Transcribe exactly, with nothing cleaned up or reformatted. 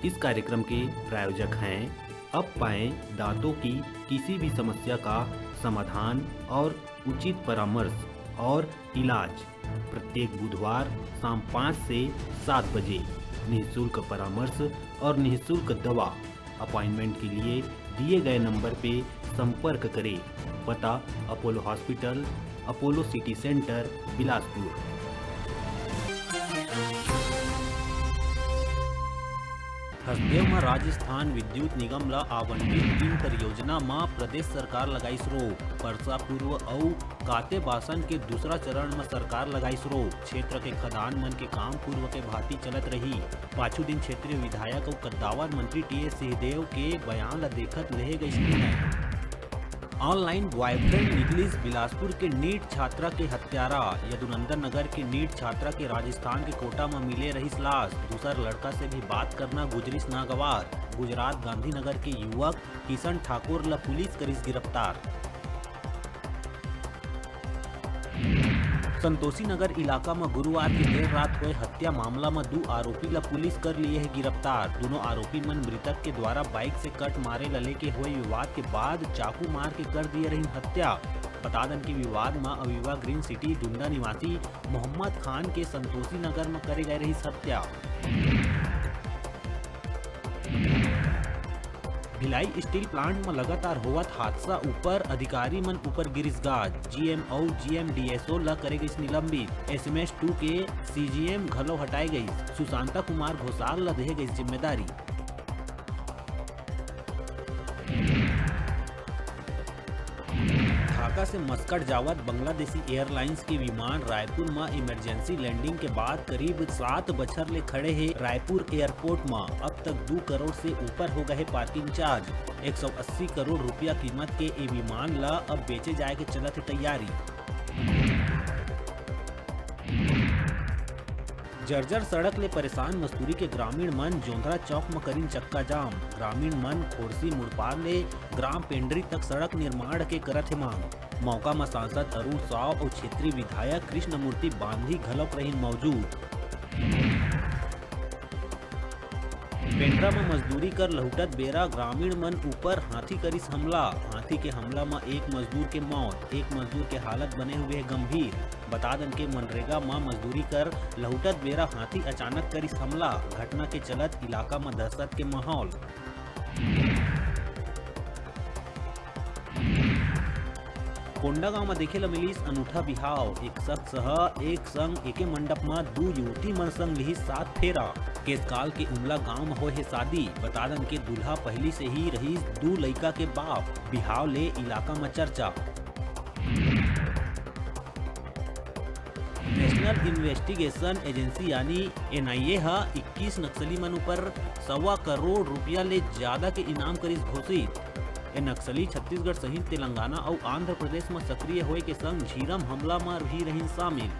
इस कार्यक्रम के प्रायोजक हैं अब पाएं दांतों की किसी भी समस्या का समाधान और उचित परामर्श और इलाज प्रत्येक बुधवार शाम पाँच से सात बजे। निःशुल्क परामर्श और निःशुल्क दवा अपॉइंटमेंट के लिए दिए गए नंबर पे संपर्क करें। पता: Apollo hospital, Apollo city centre, Bilaspur. Hasdeo म राजस्थान विद्युत निगम ल आवंटित तीन परियोजना म प्रदेश सरकार लगाइस रोक। परसा पूर्व अउ काते बासन के दूसरा चरण म सरकार लगाइस रोक। क्षेत्र के खदान मन के काम पूर्व के भांति चलत रही। पाछू दिन क्षेत्रीय विधायक अउ कद्दावर मंत्री टी एस सिंहदेव के बयान ल देखत लेहे गइस निर्णय। ऑनलाइन बॉयफ्रेंड निकलिस बिलासपुर के नीट छात्रा के हत्यारा। यदुनंदन नगर के नीट छात्रा के राजस्थान के कोटा म मिले रहिस लाश। दूसर लड़का से भी बात करना गुजरिस नागवार। गुजरात गांधीनगर के युवक किशन ठाकुर ल पुलिस करिस गिरफ्तार। संतोषी नगर इलाका म गुरुवार के देर रात होए हत्या मामला म दू आरोपी ल पुलिस कर लिए हे गिरफ्तार। दोनों आरोपी मन मृतक के द्वारा बाइक से कट मारे ल लेके होए विवाद के बाद चाकू मार के कर दिए रहिन हत्या। बता दन कि विवाद म अविवा ग्रीन सिटी डुंडा निवासी मोहम्मद खान के संतोषी नगर म करे गए रहिस हत्या। भिलाई स्टील प्लांट म लगातार होवत हादसा ऊपर अधिकारी मन ऊपर गिरिस गाज। जीएम अउ जीएमडीएसओ ल करे गइस निलंबित। एसएमएस टू के सीजीएम घलो हटाए गइस। सुशांता कुमार घोषाल ल देहे गइस जिम्मेदारी। ढाका से मस्कट जावत बांग्लादेशी एयरलाइंस के विमान रायपुर म इमरजेंसी लैंडिंग के बाद करीब सात बछर ले खड़े हे रायपुर एयरपोर्ट म। अब तक दू करोड़ से ऊपर हो गए हे पार्किंग चार्ज। एक सौ अस्सी करोड़ रुपया कीमत के ए विमान ल अब बेचे जाए के चलत हे तैयारी। जर्जर सड़क ले परेशान मस्तूरी के ग्रामीण मन जोंधरा चौक म करिन चक्का जाम। ग्रामीण मन खोरसी मुड़पार ले ग्राम पेंडरी तक सड़क निर्माण के करत हे मांग। मौका म सांसद अरुण साव अउ क्षेत्रीय विधायक कृष्णमूर्ति बांधी घलौक रहिन मौजूद। पेंडरा म मजदूरी कर लहुटत बेरा ग्रामीण मन ऊपर हाथी करिस हमला। हाथी के हमला म एक मजदूर के मौत, एक मजदूर के हालत बने हुए हे गंभीर। बता दन के मनरेगा म मजदूरी कर लहुटत बेरा हाथी अचानक करिस हमला। घटना के चलत इलाका म दहशत के माहौल। कोंडागांव म देखे ल मिलिस अनूठा बिहाव। एक शख्स ह एक संग एके मंडप म दू युवती मन संग लिहिस सात फेरा। केसकाल के उमला गांव म होए हे शादी। बता दन के दूल्हा पहिली से ही रहिस दू लइका के बाप। बिहाव ले इलाका म चर्चा। नेशनल इन्वेस्टिगेशन एजेंसी यानी एनआईए ह इक्कीस नक्सली मन ऊपर सवा करोड़ रुपया ले ज्यादा के इनाम करिस घोषित। ए नक्सली छत्तीसगढ़ सहित तेलंगाना अउ आंध्र प्रदेश म सक्रिय होए के संग झीरम हमला म भी रहिन शामिल।